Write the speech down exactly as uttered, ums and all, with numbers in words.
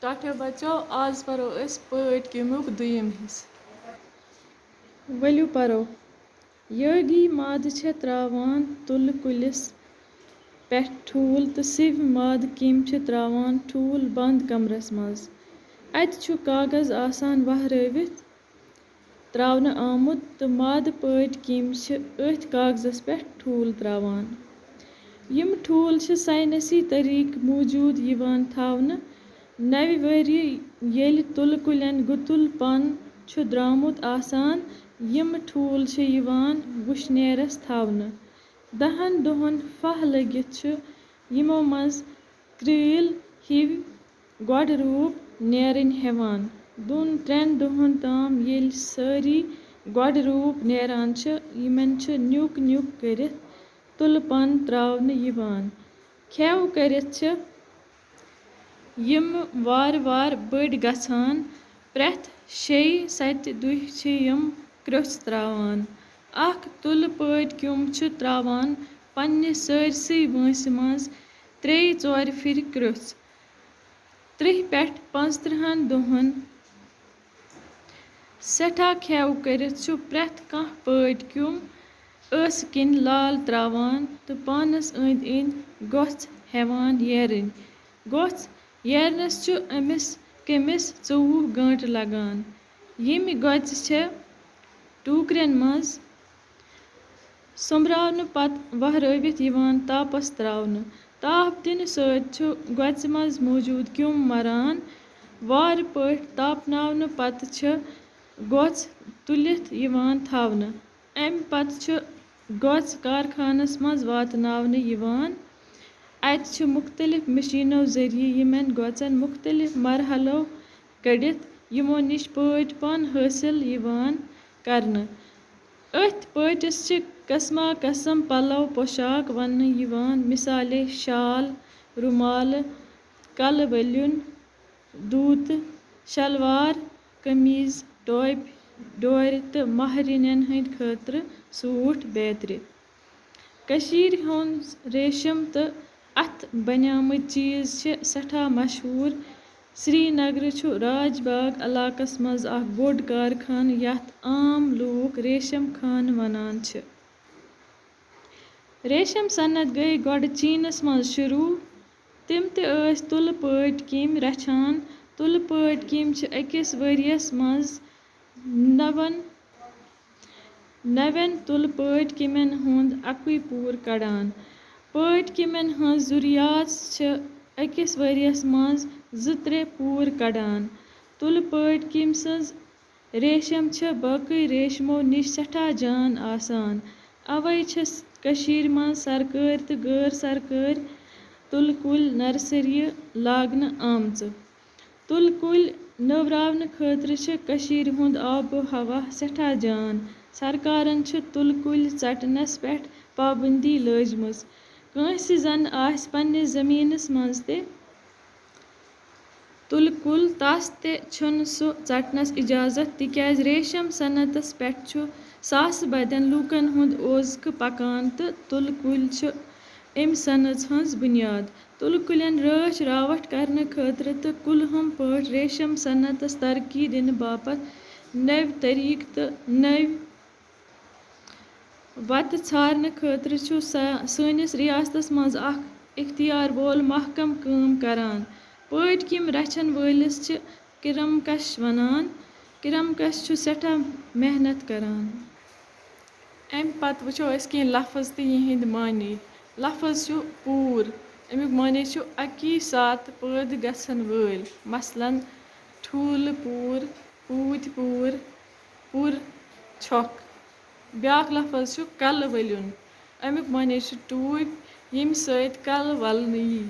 ٹاٹھیو بچو، آز پرو أسۍ پٲٹھۍ کیٚمیُک دوٚیِم حصہٕ۔ ؤلِو پرو۔ یٲگی مادٕ چھےٚ ترٛاوان تُلہٕ کُلِس پٮ۪ٹھ ٹھوٗل تہٕ سِوۍ مادٕ کیٚمۍ چھِ ترٛاوان ٹھوٗل بنٛد کمرس منٛز۔ اَتہِ چھُ کاغذ آسان وہرٲوِتھ ترٛاونہٕ آمُت تہٕ مادٕ پٲٹھۍ کیٚمۍ چھِ أتھۍ کاغذس پٮ۪ٹھ ٹھوٗل ترٛاوان۔ یِم ٹھوٗل چھِ ساینسی طریقہٕ موٗجوٗد یِوان تھاونہٕ۔ نَوِ ؤریہِ ییٚلہِ تُلہٕ کُلٮ۪ن گُتُل پن چھُ درٛامُت آسان، یِم ٹھوٗل چھِ یِوان وُشنیرس تھاونہٕ۔ دَہن دۄہن پھاہ لٔگِتھ چھِ یِمو منٛز کرٛیٖلۍ ہِوۍ گۄڈٕ روٗپ نیرٕنۍ ہٮ۪وان۔ دۄن ترٛٮ۪ن دۄہن تام ییٚلہِ سٲری گۄڈٕ روٗپ نیران چھِ، یِمن چھِ نیُک نیُک کٔرِتھ تُلہٕ پن ترٛاونہٕ یِوان۔ کھٮ۪و کٔرِتھ چھِ یِم وارٕ وارٕ بٔڑۍ گژھان۔ پرٛٮ۪تھ شیٚیہِ ستہِ دُہۍ چھِ یِم کرٛوٚژھ ترٛاوان۔ اکھ تُلہٕ پٲٹھۍ کیوٚم چھُ ترٛاوان پننہِ سٲرسٕے وٲنٛسہِ منٛز ترٛیٚیہِ ژورِ پھِرِ کرٛوٚژھ۔ ترٛہہِ پٮ۪ٹھ پانٛژترٕٛہن دۄہن سٮ۪ٹھاہ کھٮ۪و کٔرِتھ چھُ پرٛٮ۪تھ کانٛہہ پٲٹھۍ کیوٚم ٲسہٕ کِنۍ لال ترٛاوان تہٕ پانس أنٛدۍ أنٛدۍ گۄژھ ہٮ۪وان ییرٕنۍ۔ گۄژھ ییرنس چھُ أمِس کٔمِس ژوٚوُہ گٲنٛٹہٕ لگان۔ ییٚمہِ گۄژھِ چھےٚ ٹوٗکرٮ۪ن منٛز سوٚمبراونہٕ پتہٕ وہرٲوِتھ یِوان تاپس ترٛاونہٕ۔ تاپھ دِنہٕ سۭتۍ چھُ گۄژھِ منٛز موٗجوٗد کیوٚم مران۔ وارٕ پٲٹھۍ تاپناونہٕ پتہٕ چھِ گۄژھ تُلِتھ یِوان تھاونہٕ۔ اَمہِ پتہٕ چھُ گۄژھ کارخانس منٛز واتناونہٕ یِوان۔ اَتہِ چھِ مُختٔلِف مِشیٖنو ذٔریعہٕ یِمن گۄژھن مُختٔلِف مرحلو کٔڑِتھ یِمو نِش پٲٹھۍ پن حٲصِل یِوان کرنہٕ۔ أتھۍ پٲٹھِس چھِ قٕسمہ قٕسم پلو پوشاک وننہٕ یِوان، مثالے شال، رومالہٕ، کلہٕ ؤلیُن، دوٗتہٕ، شلوار، قمیٖض، ٹوپہِ، ڈورِ تہٕ مہرِنٮ۪ن ہٕنٛدِ خٲطرٕ سوٗٹ بیترِ۔ کٔشیٖرِ ہُنٛد ریشم تہٕ اَتھ بنیمٕتۍ چیٖز چھِ سٮ۪ٹھاہ مشہوٗر۔ سرینگرٕ چھُ راج باغ علاقس منٛز اکھ بوٚڑ کارخانہٕ یَتھ عام لوٗکھ ریشم خانہٕ وَنان چھِ۔ ریشم صنعت گٔے گۄڈٕ چیٖنس منٛز شروٗع۔ تِم تہِ ٲسۍ تُلہٕ پٲٹھۍ کیٚمۍ رچھان۔ تُلہٕ پٲٹھۍ کیٚمۍ چھِ أکِس ؤرِیَس منٛز نَوَن، نَوٮ۪ن تُلہٕ پٲٹھۍ کیٚمٮ۪ن ہُنٛد اَکُے پوٗر کَڑان۔ پٲٹھۍ کیٚمٮ۪ن ہٕنٛز ذُریات چھِ أکِس ؤرِیَس منٛز زٕ ترٛےٚ پوٗر کَڑان۔ تُلہٕ پٲٹھۍ کیٚمۍ سٕنٛز ریشم چھِ باقٕے ریشمو نِش سٮ۪ٹھاہ جان آسان۔ اَوَے چھِ کٔشیٖرِ منٛز سرکٲرۍ تہٕ غٲر سرکٲرۍ تُلہٕ کُلۍ نرسریہِ لاگنہٕ آمژٕ۔ تُلہٕ کُلۍ نٔوراونہٕ خٲطرٕ چھِ کٔشیٖرِ ہُنٛد آب و ہوا سٮ۪ٹھاہ جان۔ سرکارن چھِ تُلہٕ کُلۍ ژٹنس پٮ۪ٹھ پابندی لٲجمٕژ۔ کٲنٛسہِ زن آسہِ پننِس زٔمیٖنس منٛز تہِ تُلہٕ کُل، تس تہِ چھُنہٕ سُہ ژٹنس اجازت، تِکیازِ ریشم صنعتس پٮ۪ٹھ چھُ ساسہٕ بدٮ۪ن لوٗکن ہُنٛد اوزکہٕ پکان تہٕ تُلہٕ کُلۍ چھِ امہِ صنعژ ہٕنٛز بُنیاد۔ تُلہٕ کُلٮ۪ن رٲچھ راوٹھ کرنہٕ خٲطرٕ تہٕ کُلہُم پٲٹھۍ ریشم صنعتس ترقی دِنہٕ باپتھ نٔوۍ طریقہٕ تہٕ نٔوۍ وتہٕ ژھارنہٕ خٲطرٕ چھُ سا-، سٲنِس ریاستس منٛز اکھ اختیار وول محکمہٕ کٲم کران۔ پٲٹھۍ کیٚمۍ رچھن وٲلِس چھِ کرمکش ونان۔ کرمکش چھُ سٮ۪ٹھاہ محنت کران۔ اَمہِ پتہٕ وٕچھو أسۍ کینٛہہ لفظ تہٕ یِہِنٛدۍ معنی۔ لفظ چھُ پوٗر۔ اَمیُک معنی چھُ اَکی ساتہٕ پٲدٕ گژھن وٲلۍ، مثلاً، ٹھوٗلہٕ پوٗر، پوٗتۍ پوٗر، پُر چھۄکھ۔ بیٛاکھ لفظ چھُ کلہٕ ؤلیُن۔ اَمیُک معنی چھُ ٹوٗپۍ، ییٚمہِ سۭتۍ کلہٕ ولنہٕ یی۔